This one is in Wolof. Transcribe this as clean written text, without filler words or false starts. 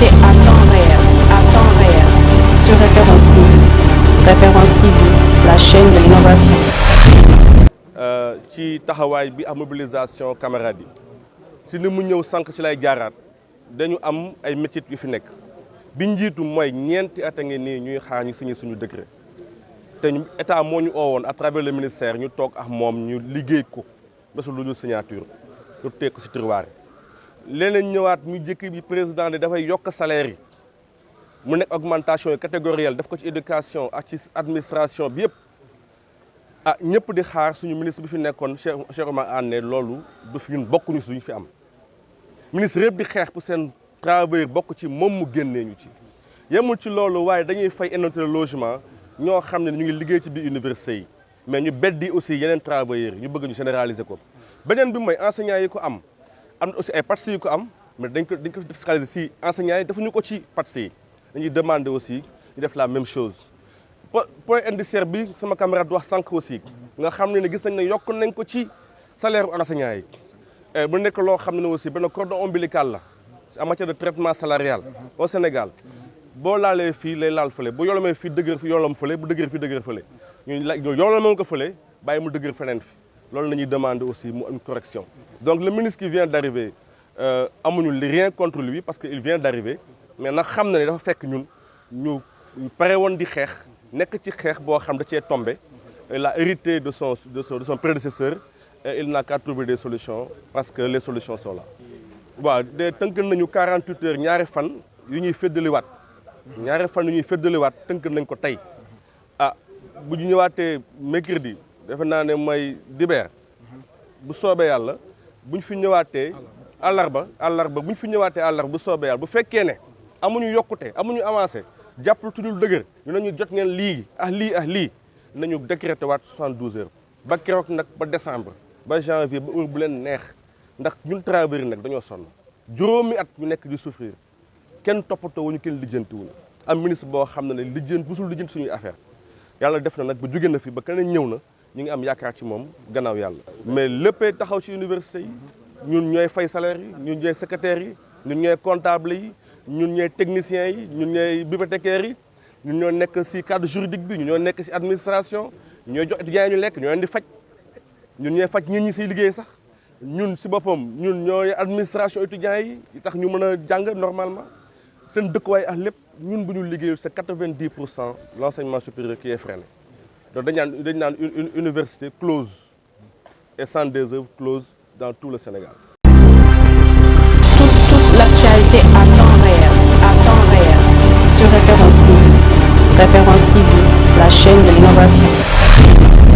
l'actualité à temps réel, sur Référence TV. Référence TV, la chaîne de l'innovation. ci taxawaay bi ak mobilisation camarades yi ci ni mu ñëw sànq ci lay jaaraat dañu am ay métiers yu fi nekk bi njiitu mooy ñeenti at a ngi nii ñuy xaar ñu signé suñu décret te état moo ñu oowoon à travers le ministère ñu toog ak moom ñu liggéey ko bésu lu ñu signature ñu teg ko ci tiroir yi leneen ñëwaat ñu jëkk bi président ne dafay yokk salaire yi mu nekk augmentation catégorielle def ko ci éducation ak ci administration bi yëpp ah ñëpp di xaar suñu ministre bi fi nekkoon Cheikh Oumar Anne loolu du fi ñun bokkuñu suñu fi am ministre yëpp di xeex pour seen travailleur bokk ci moom mu génnee ñu ci yemul ci loolu waaye dañuy fay indemnité de logement ñoo xam ne ñu ngi liggéey ci biir université yi mais ñu beddi aussi yeneen travailleurs yi ñu bëgg ñu généraliser ko beneen bi mooy enseignants yi ko am na aussi ay parties yu ko am mais dañ ko fiscaliser si enseignants yi defuñu ko ci parties yi dañuy demander aussi ñu def la même chose point indiciaire bi sama camarade wax sànq aussi nga xam ne gis nañ ne yokk nañ ko ci salaire enseignants yi bu nekk loo xam ne aussi benn cordon ombilical la en matière de traitement salarial au Sénégal boo laalee fii lay laal fële bu yolomee fii dëgër fi yolam fële bu dëgër fii dëgër fële ñu yolomee ko fële bàyyi mu dëgër feneen fi loolu la ñuy demander aussi mu une correction donc le ministre qui vient d'arriver amuñu rien contre lui parce que il vient d'arriver mais nag xam na ne dafa fekk ñun ñu pare woon di xeex nekk ci xeex boo xam da cee tombé il a hérité de son prédécesseur et il n'a qu'à trouver des solutions parce que les solutions sont là. waaw de tënk nañu 48 heures ñaari fan yu ñuy féddaliwaat tënk nañ ko tey ah bu ñu ñëwaatee mercredi defe naa ne mooy dibeer bu soobee yàlla bu ñu fi ñëwaatee àllarba bu ñu fi ñëwaatee àllarba bu soobee yàlla bu fekkee ne amuñu yokkute amuñu avancé jàppal tuñul dëgër ñu nañu jot ngeen lii nañu décrété waat 72 heures ba keroog nag ba décembre ba janvier ba heure bu leen neex ndax ñun travailleurs nag dañoo sonn juróomi at ñu nekk di souffrir kenn toppatoo wuñu kenn lijjanti wuñu am ministre boo xam ne musul lijjanti suñuy affaire yàlla def na nag ba jóge na fi ba keneen ñëw na ñu ngi am yaakaar ci moom gannaaw yàlla mais léppay taxaw ci université yi ñun ñooy fay salaire yi ñun ñooy secrétaires yi ñun ñooy comptable yi ñun ñooy techniciens yi ñun ñooy bibliothécaires yi ñun ñoo nekk ci cadre juridique bi ñun ñoo nekk ci administration ñooy jox étudiants yi ñu lekk ñoo leen di faj ñun ñooy faj ñi ciy liggéey sax ñun ci boppam ñun ñooy administration étudiants yi tax ñu mën a jàng normalement seen dëkkuwaay ak lépp ñun bu ñu liggéeyul c'est 90% l'enseignement supérieur qui est freiné donc dañ naan une université close et sans des œuvres close dans tout le Sénégal. Toute l'actualité à temps réel, sur Référence TV. Référence TV, la chaîne de l'innovation.